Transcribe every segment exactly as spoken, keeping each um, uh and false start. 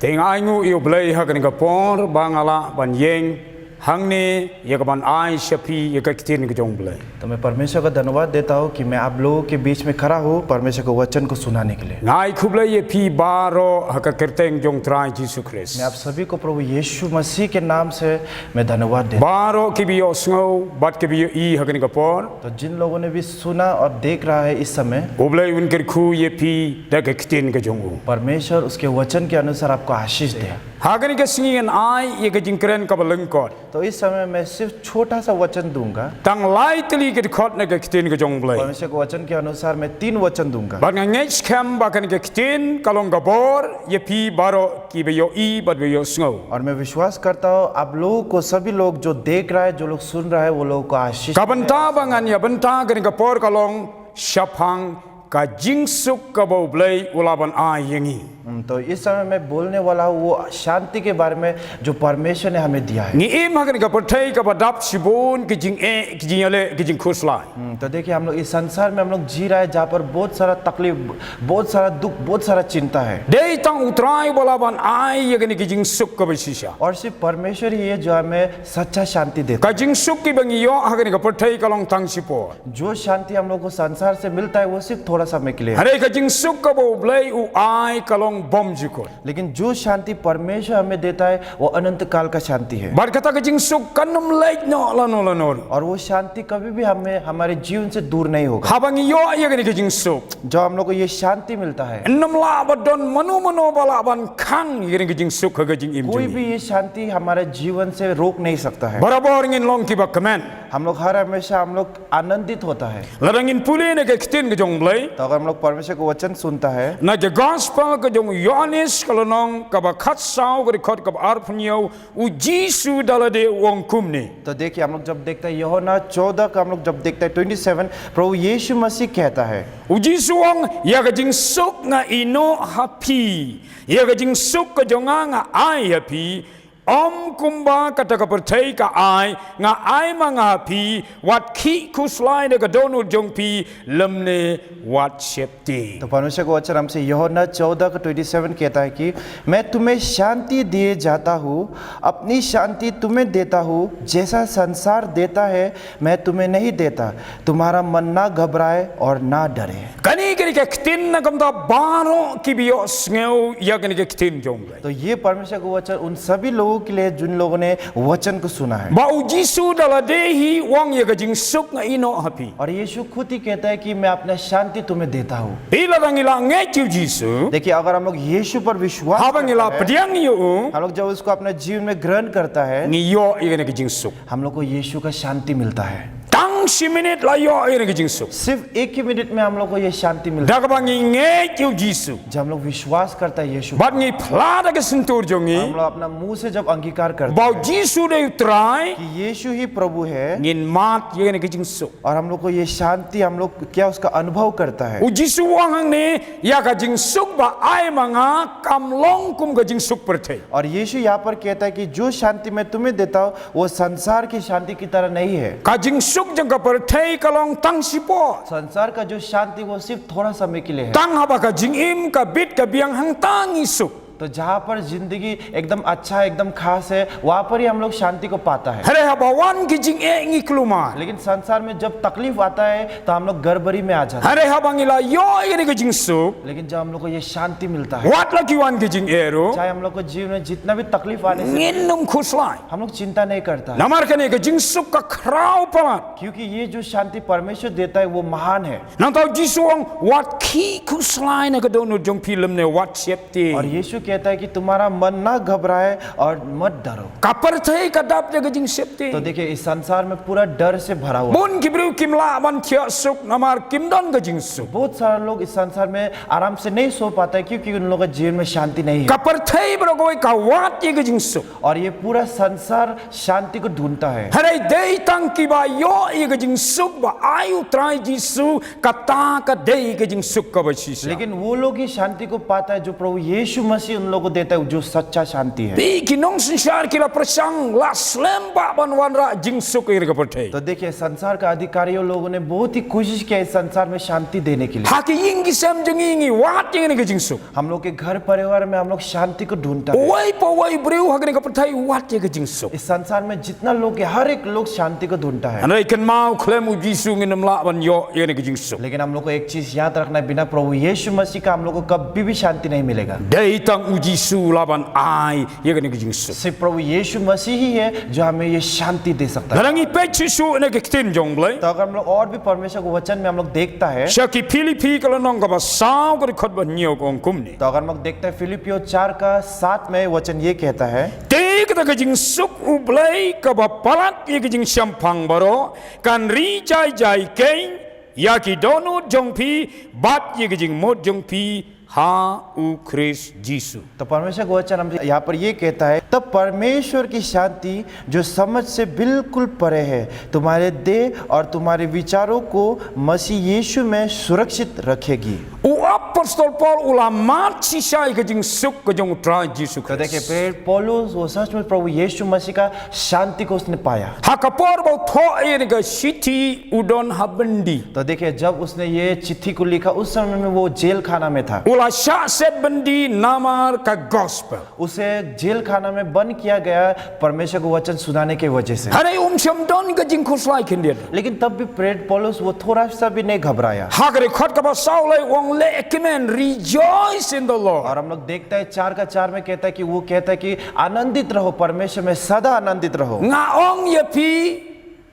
Te nga ainguh ïa U Blei ha kane ka por ba nga lah ban ïeng hangne ïa ka ban ai sha phi ïa ka ktien ka jong U Blei. तो मैं परमेश्वर का धन्यवाद देता हूँ कि मैं आप लोगों के बीच में खड़ा हूँ परमेश्वर के वचन को सुनाने के लिए। Nga ai khublei ïa phi baroh ha ka kyrteng jong U Trai Jisu Khrist. मैं आप सभी को प्रभु यीशु मसीह के नाम से मैं धन्यवाद देता हूँ। Baroh kiba ïohsngew bad kiba ïohi ha kane ka por. तो जिन लोगों ने भी सुना और देख रहा है इस समय, U Blei un kyrkhu ïa phi da ka ktien ka jong u. परमेश्वर उसके वचन के अनुसार आपको आशीष दे। Ha kane ka sngi ngan ai ïa ka jingkren kaba lyngkot. तो इस समय मैं सिर्फ छोटा सा वचन दूंगा। Tang lai tylli ki dkhot na ka ktien ka jong U Blei. परमेश्वर के वचन के अनुसार मैं तीन वचन दूंगा। Bad nga ngeit skhem ba kane ka ktien ka long ka bor ïa phi baroh kiba ïohi bad ba ïohsngew. और मैं विश्वास करता हूँ आप लोगों को, सभी लोग जो देख रहा है, जो लोग सुन रहा है, वो लोगों को आशीष Ka bynta ba ngan ïa bynta kane ka por ka long shaphang ka jingsuk kaba U Blei u lah ban ai ïa ngi. हम्म, तो इस समय मैं बोलने वाला हूँ वो शांति के बारे में जो परमेश्वर ने हमें दिया है। Ngi im ha kane ka pyrthei kaba dap shibun ki jingeh, ki jingïaleh, ki jingkhuslai. हम्म, तो देखिए, हम लोग इस संसार में हम लोग जी रहा है, जहाँ पर बहुत सारा तकलीफ, बहुत सारा दुख, बहुत सारा चिंता है। Dei tang U Trai ba lah ban ai ïa kane ka jingsuk kaba shisha. और सिर्फ परमेश्वर ही है जो हमें सच्चा शांति देता है। Ka jingsuk kiba ngi ïoh ha kane ka pyrthei ka long tang shipor. जो शांति हम लोग को संसार से मिलता है, वो सिर्फ थोड़ा समय के लिए है। Hynrei ka jingsuk kaba U Blei u ai ka long bymjukut. लेकिन जो शांति परमेश्वर हमें देता है, वो अनंत काल का शांति है। Bad kata ka jingsuk kan ym leit noh lano lano. और वो शांति कभी भी हमें, हमारे जीवन से दूर नहीं होगा। Haba ngi ïoh ïa kane ka jingsuk, जब हम लोग को ये शांति मिलता है, ym lah ba don mano mano ba lah ban khang ïa kane ka jingsuk ha ka jingim jong ngi. कोई भी ये शांति हमारे जीवन से रोक नहीं सकता है। Barabor ngin long kiba kmen. हम लोग हर हमेशा हम लोग आनंदित होता है। Lada ngin pule na ka ktien ka jong U Blei, तो अगर हम लोग परमेश्वर का वचन सुनता है, na ka gospel ka jong u Ïoannis ka lynnong kaba khatsaw ka dkhot kaba arphew hynñiew, U Jisu da lade u ong kumne. तो देखिए, हम लोग जब देखते हैं यूहन्ना चौदह का, हम लोग जब देखते हैं ट्वेंटी सेवन, प्रभु यीशु मसीह कहता है, U Jisu u ong, ïa ka jingsuk nga ïehnoh ha phi, ïa ka jingsuk ka jong nga nga ai ha phi, ym kumba kata ka pyrthei ka ai, nga ai ma nga ha phi, wat khih khuslai da ka dohnud jong phi, lymne wat sheptieng. तो परमेश्वर का वचन हमसे यूहन्ना चौदह का ट्वेंटी सेवन कहता है कि मैं तुम्हें शांति दिए जाता हूँ, अपनी शांति तुम्हें देता हूँ, जैसा संसार देता है, मैं तुम्हें नहीं देता। तुम्हारा मन ना घबराए और ना डरे। Kane ka dei ka ktien na ka bynta baroh kiba ïohsngew ïa kane ka ktien jong U Blei. तो ये परमेश्वर का वचन उन सभी लोगों के लिए जिन लोगों ने वचन को सुना है। Ba U Jisu da lade hi u ong ïa ka jingsuk nga ïehnoh ha phi. और यीशु खुद ही कहता है कि मैं अपना शांति तुम्हें देता हूँ। Phi, lada ngi la ngeit ïa U Jisu, देखिए, अगर हम लोग यीशु पर विश्वास, haba ngi la pdiang ïa u, हम लोग जब उसको अपना जीवन में ग्रहण करता है, ngi ïoh ïa kane ka jingsuk. हम लोग को यीशु का शांति मिलता है। Tang shi minit la ïoh ïa kane ka jingsuk. सिर्फ एक ही मिनट में हम लोग को ये शांति मिलता है। Da kaba ngi ngeit ïa U Jisu, जब हम लोग विश्वास करता है यीशु, bad ngi phla da ka shyntur jong ngi, हम लोग अपना मुंह से जब अंगीकार करते हैं, ba U Jisu dei U Trai, कि यीशु ही प्रभु है, ngin mad ïa kane ka jingsuk. और हम लोग को ये शांति, हम लोग क्या उसका अनुभव करता है? U Jisu u ong hangne, ïa ka jingsuk ba ai ma nga kam long kum ka jingsuk pyrthei. और यीशु यहाँ पर कहता है कि जो शांति मैं तुम्हें देता हूँ, वो संसार की शांति की तरह नहीं है। Ka jingsuk jong ka pyrthei ka long tang shipor. संसार का जो शांति, वो सिर्फ थोड़ा समय के लिए है। Tang haba ka jingim ka bit ka biang hangta ngi suk. तो जहाँ पर जिंदगी एकदम अच्छा है, एकदम खास है, वहाँ पर ही हम लोग शांति को पाता है। Hynrei haba wan ki jingeh ngi kulmar. लेकिन संसार में जब तकलीफ आता है, तो हम लोग गड़बड़ी में आ जाते हैं। Hynrei haba ngi la ïoh ïa kane ka jingsuk, लेकिन जब हम लोग को ये शांति मिलता है, wat la ki wan ki jingeh ruh, चाहे हम लोग को जीवन में जितना भी तकलीफ आने से, ngin ym khuslai. हम लोग चिंता नहीं करता है। Namar kane ka jingsuk ka khraw palat. क्योंकि ये जो शांति परमेश्वर देता है, वो महान है। Nangta U Jisu u ong, wat khih khuslai na ka dohnud jong phi, lymne wat sheptieng. और यीशु कहता है कि तुम्हारा मन ना घबराए और मत डरो। Ka pyrthei ka dap da ka jingsheptieng. तो देखिए, इस संसार में पूरा डर से भरा हुआ है। Bun ki briew kim lah ban thiah suk namar kim don ka jingsuk. बहुत सारे लोग इस संसार में आराम से नहीं सो पाता है, क्योंकि उन लोगों का जीवन में शांति नहीं है। Ka pyrthei baroh kawei ka wad ïa ka jingsuk. और ये पूरा संसार शांति को ढूंढता है। Hynrei dei tang kiba ïoh ïa ka jingsuk ba ai U Trai Jisu, kata ka dei ka jingsuk kaba shisha. लेकिन वो लोग ही शांति को पाता है जो प्रभु यीशु मसीह उन लोगों को देता है जो सच्चा शांति है। Phi ki nongsynshar ki la pyrshang la slem bha ban wanrah jingsuk ïa kane ka pyrthei. तो देखिए, संसार का अधिकारियों लोगों ने बहुत ही कोशिश किया इस संसार में शांति देने के लिए। Ha ki ïing ki sem jong ngi ngi wad ïa kane ka jingsuk. हम लोग के घर परिवार में हम लोग शांति को ढूंढता है। Uwei pa uwei u briew ha kane ka pyrthei u wad ïa ka jingsuk. इस संसार में जितना लोग है, हर एक लोग शांति को ढूंढता है। Hynrei kynmaw khlem u Jisu ngin ym lah ban ïoh ïa kane ka jingsuk. लेकिन हम लोग को एक चीज याद रखना है, बिना प्रभु यीशु मसीह का हम लोग को कभी भी शांति नहीं मिलेगा। Dei tang u Jisu u lah ban ai ïa kane ka jingsuk. सिर्फ प्रभु यीशु मसीह ही है जो हमें ये शांति दे सकता है। Lada ngi peit shuh shuh na ka ktien jong u Blei. तो अगर हम लोग और भी परमेश्वर के वचन में हम लोग देखता है, Sha ki Philippi ka lynnong kaba saw ka dkhot ba hynñiew ka ong kumne. तो अगर हम लोग देखते हैं फिलिपियो चार का सात में वचन ये कहता है, Te kata ka jingsuk u Blei kaba palat ïa ka jingshemphang baroh kan ri jai jai keiñ ïa ki dohnud jong phi bad ïa ka jingmut jong phi ha u Khrist Jisu. तो परमेश्वर का वचन हम यहाँ पर ये कहता है, तब परमेश्वर की शांति जो समझ से बिल्कुल परे है, तुम्हारे देह और तुम्हारे विचारों को मसीह यीशु में सुरक्षित रखेगी। U apostol Paul u la mad shisha ïa ka jingsuk ka jong u Trai Jisu तो देखिए, Khrist. प्रेरित पौलुस वो सचमुच प्रभु यीशु मसीह का शांति को उसने पाया। Ha ka por ba u thoh ïa kane ka shithi u don ha byndi. तो देखिए, जब उसने ये चिट्ठी को लिखा, उस समय में वो जेल खाना में था। U la shah set byndi namar ka gospel. उसे जेल खाना में बंद किया गया परमेश्वर को वचन सुनाने के वजह से। Hynrei um shym don ka jingkhuslai khyndiat. लेकिन तब भी प्रेरित पौलुस वो थोड़ा सा भी नहीं घबराया। Ha ka dkhot kaba saw u la ong leh kmen, rejoice in the Lord. और हम लोग देखता है चार का चार में कहता है कि वो कहता है कि आनंदित रहो, परमेश्वर में सदा आनंदित रहो। Nga ong ïa phi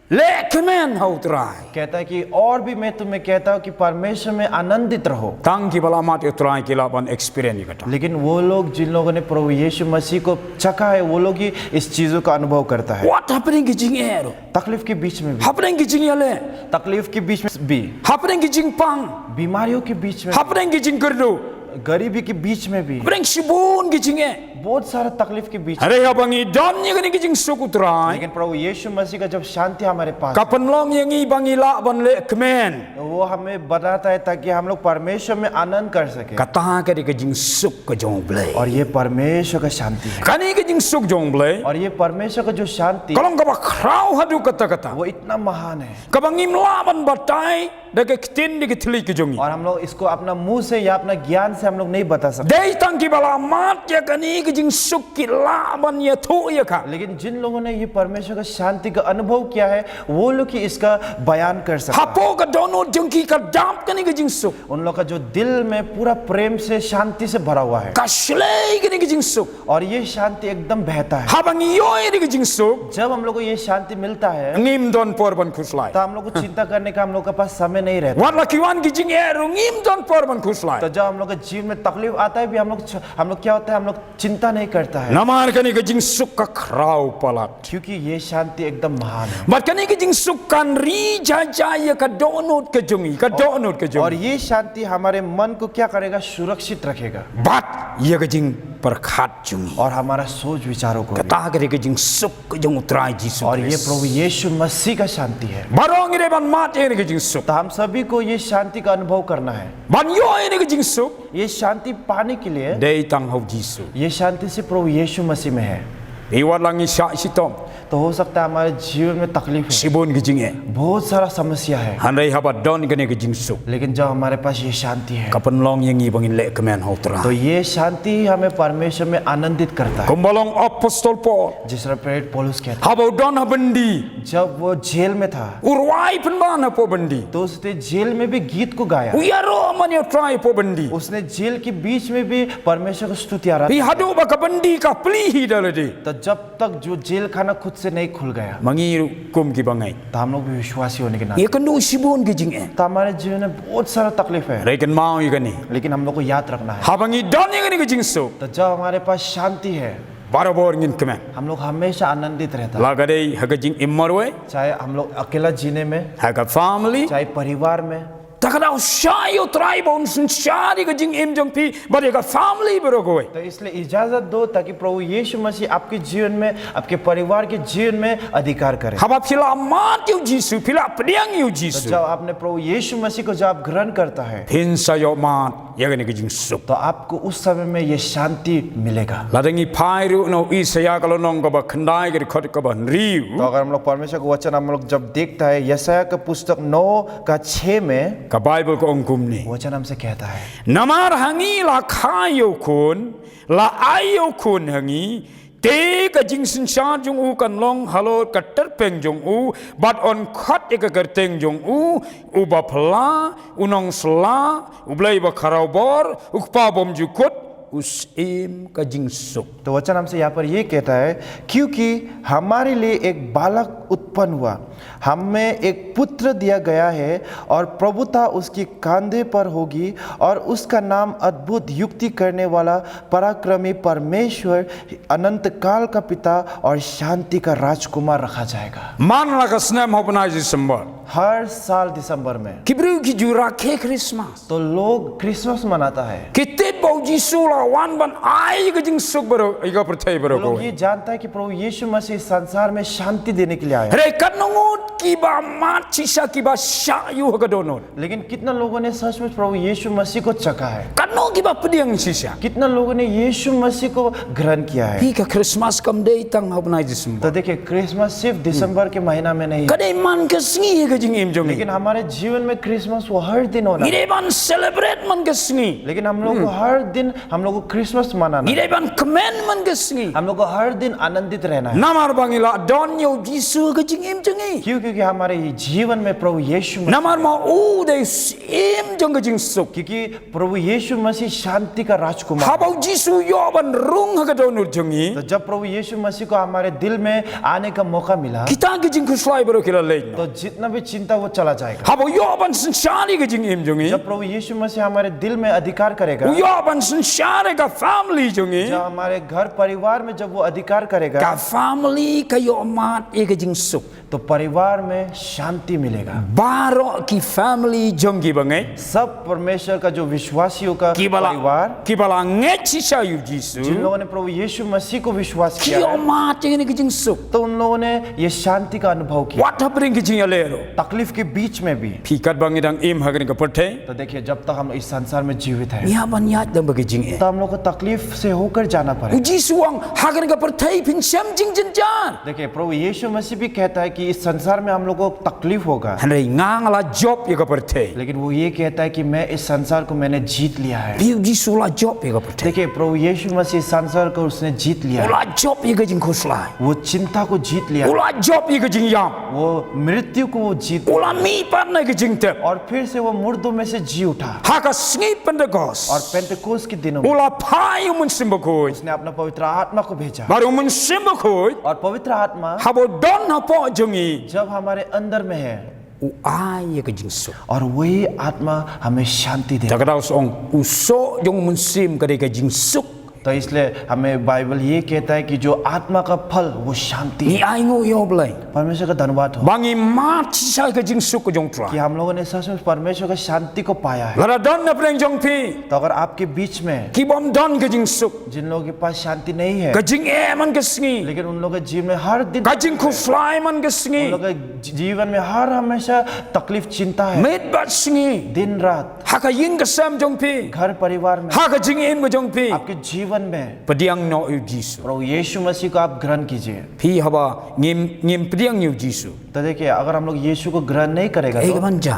leh kmen ha u Trai. कहता है कि और भी मैं तुम्हें कहता हूँ कि परमेश्वर में आनंदित रहो। Tang kiba la mad ïa u Trai ki lah ban experience ïa kata. लेकिन वो लोग जिन लोगों ने प्रभु यीशु मसीह को चखा है, वो लोग ही इस चीजों का अनुभव करता है। Wat hapdeng ki jingeh ruh. तकलीफ के बीच में भी, Hapdeng ki jingïaleh. तकलीफ के बीच में भी, Hapdeng ki jingpang. बीमारियों के बीच में, Hapdeng ki jingkyrduh. गरीबी के बीच में भी, Hapdeng shibun ki jingeh. बहुत सारा तकलीफ के बीच में। Hynrei haba ngi don ïa kane ka jingsuk u Trai. लेकिन प्रभु यीशु मसीह का जब शांति हमारे पास Ka है, pynlong ïa ngi ba ngi lah ban leh kmen. वो हमें बताता है ताकि हम लोग परमेश्वर में आनंद कर सके। Kata ka dei ka jingsuk ka jong u Blei. और ये परमेश्वर का शांति है। Kane ka jingsuk jong u Blei. और ये परमेश्वर का जो शांति, Ka long kaba khraw haduh katta katta. वो इतना महान है। Kaba ngim lah ban batai da ka ktien da ka thylliej ka jong ngi. और हम लोग इसको अपना मुंह से या अपना ज्ञान से हम लोग नहीं बता सकते। Dei tang kiba la mad ïa kane ka jingsuk ki lah ban ïathuh ïa ka. लेकिन जिन लोगों ने ये परमेश्वर का शांति का अनुभव किया है, वो लोग ही इसका बयान कर सकते हैं। Hapoh ka dohnud jong ki ka dap kane ka jingsuk. उन लोग का जो दिल में पूरा प्रेम से, शांति से भरा हुआ है, Ka shlei kane ka jingsuk. और ये शांति एकदम बहता है। Haba ngi ïoh ïa kane ka jingsuk. जब हम लोग को ये शांति मिलता है, Ngim don por ban khuslai. तो हम लोग को चिंता करने का हम लोग के पास समय नहीं रहता। Wat la ki wan ki jingeh ruh ngim don por ban khuslai. तो जब हम लोग के जीवन में तकलीफ आता है भी, हम लोग हम लोग क्या होता है, हम लोग चिंता नहीं करता है, Namar kane ka jingsuk ka khraw palat. क्योंकि ये शांति एकदम महान है। Bad kane ka jingsuk kan ri jai jai ïa ka dohnud ka jong ngi, ka dohnud ka jong और ngi. ये शांति हमारे मन को क्या करेगा, सुरक्षित रखेगा। Bad ïa ka jingpyrkhat jong ngi. और हमारा सोच विचारों को भी। Kata ka dei ka jingsuk ka jong u Trai Jisu और ये Khrist. प्रभु यीशु मसीह का शांति है। Baroh ngi dei ban mad ïa kane ka jingsuk. तो हम सभी को ये शांति का अनुभव करना है। Ban ïoh ïa kane ka jingsuk. ये शांति पाने के लिए, Dei tang ha u Jisu. ये शांति सिर्फ प्रभु यीशु मसीह में है। Wat la ngi shah shitom. तो हो सकता है हमारे जीवन में तकलीफ है, Shibun ki jingeh. बहुत सारा समस्या है, Hynrei haba don kane ka jingsuk. लेकिन जब हमारे पास ये शांति है, Ka pynlong ïa ngi ba ngin leh kmen ha u तो Trai. ये शांति हमें परमेश्वर में आनंदित करता है। Kumba long apostol Paul. जिस तरह प्रेरित पौलुस कहता Haba u don ha byndi. है, जब वो जेल में था, U rwai pynban hapoh byndi. तो उसने जेल में भी गीत को गाया। U ïaroh man ïa u Trai hapoh byndi. उसने जेल के बीच में भी परमेश्वर को स्तुति आराधना Hi किया। haduh ba ka byndi ka plie hi da lade. तो जब तक जो जेल खाना खुद से नहीं खुल गया, Ma ngi ruh kum ki bangeit. तो हम लोग भी विश्वासी होने के नाते, Ïa kynduh shibun ki jingeh. तो हमारे जीवन में बहुत सारा तकलीफ है, Hynrei kynmaw ïa kane. लेकिन हम लोग को याद रखना है, Haba ngi don ïa kane ka jingsuk. तो जब हमारे पास शांति है, Barabor ngin kmen. हम लोग हमेशा आनंदित रहता है। La ka dei ha ka jingim marwei. चाहे हम लोग अकेला जीने में, Ha ka family. चाहे परिवार में, Ta ka daw shah ïa u Trai ba un synshar ïa ka jingim jong phi bad ïa ka family baroh kawei. तो इसलिए इजाजत दो ताकि प्रभु यीशु मसीह आपके जीवन में, आपके परिवार के जीवन में अधिकार करे। Haba phi la mad ïa u Jisu, phi la pdiang ïa u Jisu, जब आपने प्रभु यीशु मसीह को जब आप ग्रहण करता है, phin sa ïoh mad ïa kane ka jingsuk. तो आपको उस समय में ये शांति मिलेगा। Lada ngi phai ruh na u Isaïah ka lynnong kaba khyndai ka dkhot kaba hynriew, तो अगर हम लोग परमेश्वर का वचन हम लोग जब देखता है यशायाह का पुस्तक नौ का छः में, ka Baibl ka ong kumne. वचन हमसे कहता है, Namar ha ngi la kha ïa u khun, la ai ïa u khun ha ngi, te ka jingsynshar jong u kan long halor ka tyrpeng jong u, bad yn khot ïa ka kyrteng jong u, u baphylla, u nongsla, u Blei ba kharaw bor, u kpa bymjukut, u syiem ka jingsuk. तो वचन हमसे यहाँ पर ये कहता है, क्योंकि हमारे लिए एक बालक उत्पन्न हुआ, हमें एक पुत्र दिया गया है, और प्रभुता उसके कंधे पर होगी, और उसका नाम अद्भुत, युक्ति करने वाला, पराक्रमी परमेश्वर, अनंत काल का पिता और शांति का राजकुमार रखा जाएगा। Man la ka snem ha u bnai December, हर साल दिसंबर में ki briew ki ju rakhe Christmas. तो लोग क्रिसमस मनाता है, Ki tip ba u Jisu u la wan ban ai ïa ka jingsuk baroh ïa ka pyrthei baroh लोग kawei. ये जानता है कि प्रभु यीशु मसीह संसार में शांति देने के लिए आया। Hynrei katno ngut kiba mad shisha, kiba shah ïa u ha ka dohnud. लेकिन कितना लोगों ने सचमुच प्रभु यीशु मसीह को चखा है? Katno kiba pdiang shisha. कितना लोगों ने यीशु मसीह को ग्रहण किया है? Phi, ka Christmas kam dei tang ha u bnai December. तो देखिए, क्रिसमस सिर्फ दिसंबर के महीना में नहीं Ka है, dei man ka sngi ha ka jingim jong ngi. लेकिन हमारे जीवन में क्रिसमस वो हर दिन होना Ngi है। dei ban celebrate man ka sngi. लेकिन हम लोग को हर दिन हम लोग को क्रिसमस मनाना Ngi है, dei ban kmen man ka sngi. हम लोग को हर दिन आनंदित रहना है। Namar ba ngi la don ïa u Jisu ha ka jingim jong ngi. क्यों? क्योंकि हमारे ये जीवन में प्रभु यीशु मसीह, Namar ma u dei u syiem jong ka jingsuk. क्योंकि प्रभु यीशु मसीह शांति का राजकुमार। Haba u Jisu u ïoh ban rung ha ka dohnud jong ngi, तो जब प्रभु यीशु मसीह को हमारे दिल में आने का मौका मिला, kita ki jingkhuslai baroh ki la leit noh. तो जितना भी चिंता वो चला जाएगा। Haba u ïoh ban synshar ïa ka jingim jong ngi, जब प्रभु यीशु मसीह हमारे दिल में अधिकार करेगा, u ïoh ban synshar ïa ka family jong ngi, जब हमारे घर परिवार में जब वो अधिकार करेगा, ka family ka ïoh mad ïa ka jingsuk. तो परिवार में शांति मिलेगा। Baroh ki family jong ki bangeit, सब परमेश्वर का जो विश्वासियों का ki ba la, परिवार, ki ba la ngeit shisha ïa u Jisu, जिन लोगों ने प्रभु यीशु मसीह को विश्वास ki किया ïoh है, mad ïa kane ka jingsuk. तो उन लोगों ने ये शांति का अनुभव किया। Wat hapdeng ki jingïaleh ruh, तकलीफ के बीच में भी। phi, katba ngi dang im ha kane ka pyrthei, तो देखिए, जब तक हम इस संसार में जीवित हैं, ngi hap ban ïaid lang bad ka jingeh. तो हम लोग को तकलीफ से होकर जाना U पड़ेगा। Jisu u ong, ha kane ka pyrthei phin shem jingjynjar. देखिए, प्रभु यीशु मसीह भी कहता है कि इस संसार में हम लोग को तकलीफ होगा, Hynrei nga nga la jop ïa ka pyrthei. लेकिन वो ये कहता है कि मैं इस संसार को मैंने जीत लिया है। Phi, u Jisu u la jop ïa ka pyrthei. देखिए, प्रभु यीशु मसीह संसार को उसने जीत लिया U है। la jop ïa ka jingkhuslai. वो चिंता को जीत लिया, U la jop ïa ka jingïap. वो मृत्यु को वो जीत, U la mih pat na ka jingtep. और फिर से वो मुर्दों में से जी उठा। Ha ka sngi Pentecost, और पेंटेकोस्त के दिनों u में la phai ïa u Mynsiem Bakhuid. उसने अपना पवित्र आत्मा को भेजा। Bad u Mynsiem Bakhuid, और पवित्र आत्मा haba u don hapoh jong ngi, जब हमारे अंदर में है, u ai ïa ka jingsuk. और वही आत्मा हमें शांति दे। Ta ka daw shu ong, u soh jong u Mynsiem ka dei ka jingsuk. तो इसलिए हमें बाइबल ये कहता है कि जो आत्मा का फल वो शांति Ngi है। ai nguh ïa u Blei, परमेश्वर का धन्यवाद हो ba ngi mad shisha ïa ka jingsuk ka jong u Trai. कि हम लोगों ने सच में परमेश्वर का शांति को पाया है। Lada don hapdeng jong phi, तो अगर आपके बीच में ki bym don ka jingsuk, जिन लोगों के पास शांति नहीं है, ka jingeh man ka sngi, लेकिन उन लोगों के जीवन में हर दिन, ka jingkhuslai man ka उन sngi, लोगों के जीवन में हर हमेशा तकलीफ, चिंता है। miet bad sngi, दिन रात, ha ka ïing ka sem jong phi, घर परिवार में, ha ka jingim ka jong phi, आपके जीवन में pdiang noh ïa u Jisu. प्रभु यीशु मसीह को आप ग्रहण कीजिए। Phi, haba ngim, ngim pdiang ïa u Jisu, तो देखिए, अगर हम लोग यीशु को ग्रहण नहीं करेगा ei ka तो ban jia?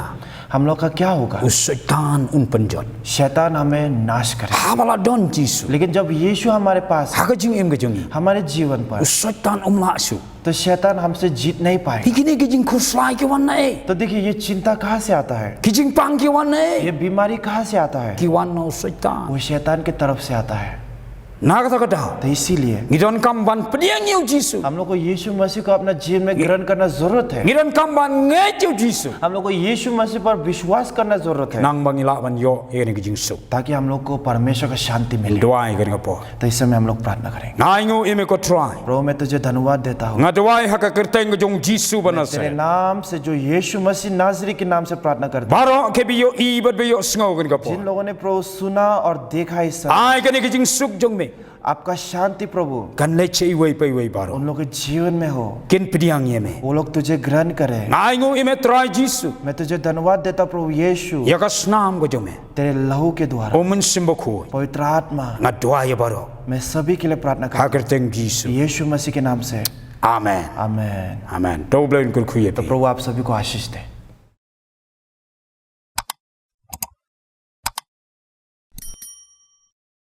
हम लोग का क्या होगा? U Soitan un pynjot. शैतान हमें नाश करेगा। Haba la don u Jisu, लेकिन जब यीशु हमारे पास है, ha ka jingim ka jong ngi, हमारे जीवन पर, u Soitan um lah shuh. तो शैतान हमसे जीत नहीं पाएगा। Phi, kine ki jingkhuslai ki wan na ei? तो देखिए, ये चिंता कहाँ से आता है? Ki jingpang ki wan na ei? ये बीमारी कहाँ से आता है? Ki wan na u Soitan. वो शैतान की तरफ से आता है। Na kata ka daw, तो इसीलिए ngi donkam ban pdiang ïa u Jisu. हम लोग को यीशु मसीह को अपना जीवन में ग्रहण करना जरूरत है। Ngi donkam ban ngeit ïa u Jisu. हम लोग को यीशु मसीह पर विश्वास करना जरूरत है, Nang ba ngi lah ban ïoh ïa kane ka jingsuk. ताकि हम लोग को परमेश्वर का शांति मिले। Duwai ïa kane ka por. तो इस समय हम लोग प्रार्थना करें। Nga ainguh ïa me ko Trai. प्रभु, मैं तुझे धन्यवाद देता हूँ। Nga duwai ha ka kyrteng ka jong u Jisu ba तेरे Nasaret. नाम से, जो यीशु मसीह नासरी के नाम से प्रार्थना करता हूँ। Baroh kiba ïohi bad ba ïohsngew ïa kane ka por, जिन लोगों ने प्रभु सुना और देखा इस समय, ai kane ka jingsuk jong me आपका शांति प्रभु kan leit sha iwei pa iwei baroh. उन लोग के जीवन में हो, Kin pdiang ïa me. वो लोग तुझे ग्रहण करें। Nga ainguh ïa me Trai Jisu. मैं तुझे धन्यवाद देता हूँ प्रभु यीशु, Ïa ka snam ka jong me, तेरे लहू के द्वारा। u Mynsiem Bakhuid. पवित्र आत्मा, Nga duwai ïa baroh मैं सभी के लिए प्रार्थना ha करता ka kyrteng u Jisu. हूँ यीशु मसीह के नाम से। Amen. आमेन। Amen. To u Blei un kyrkhu ïa तो phi. प्रभु आप सभी को आशीष दे।